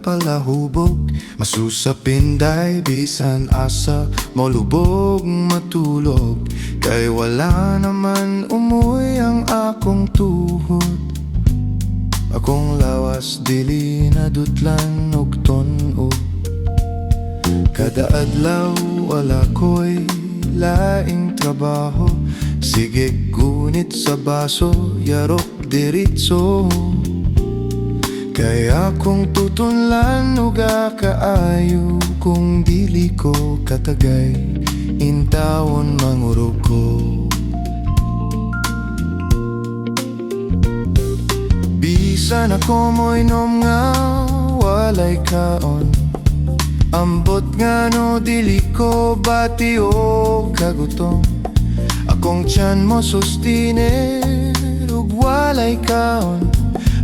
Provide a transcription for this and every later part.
Palahubog. Masusapinday bisan asa, molubog matulog, kay wala naman umoy ang akong tuhod. Akong lawas dili na dutlan og tun-og. Kada adlaw wala ko'y laing trabaho, sige gunit sa baso, yarok diretso. Kay akong tutunlan uga kaayo. Kung dili ko katagay, intawon mangurog ko. Bisan ako moinom nga walay kaon, ambot nga no dili ko bati o kagutom. Akong tiyan mo sustiner ug walay kaon,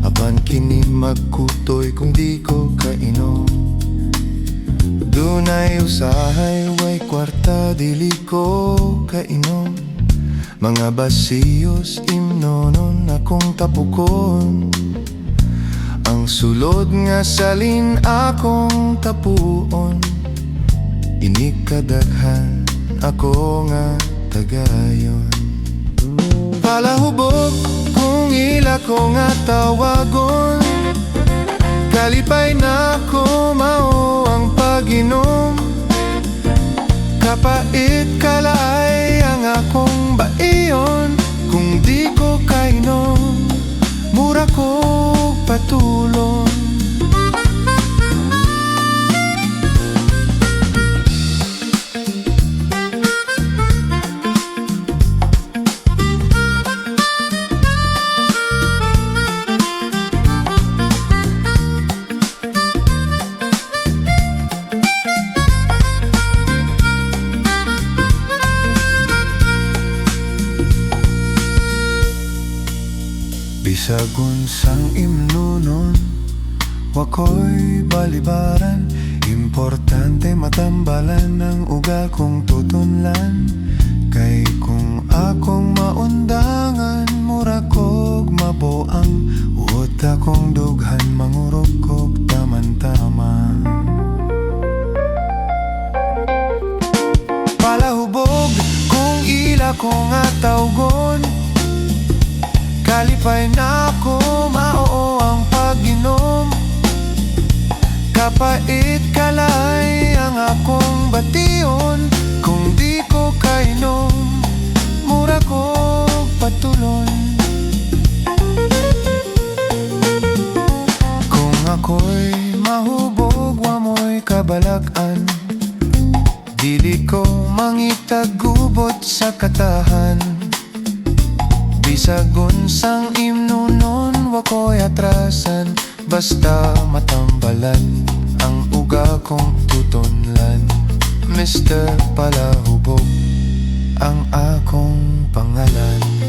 apan kini magkutoy kung di ko kainom. Dunay usahay way kwarta, dili ko kainom. Mga basiyos imnonon akong tapukon. Ang sulod nga salin akong tapuon. Inig kadaghan ako nga tagayon. Palahubog kung ila ko nga tawagon, kalipay na ko mao ang pag-inom. Kapait kalaay ang akong baiyon. Kung di ko kainom, mura ko patulon. Bisag unsang imnonon, wako'y balibaran. Importante matambalan ang uga kong tutunlan. Kay kung akong maundangan, mura kog mabuang. Uot akong dughan, mangurog kog taman-tama. Palahubog kung ila ko nga tawgon, kalipay na ako mao ang pag-inom. Kapait kalay ang akong bation. Kung di ko kainom, mura ko patulon. Kung ako'y mahubog, wa mo'y kabalak-an. Dili ko mangitag gubot sa katahan. Bisag unsang imnonon, wa ko'y atrasan. Basta matambalan ang uga kong tutunlan. Mr. Palahubog ang akong pangalan.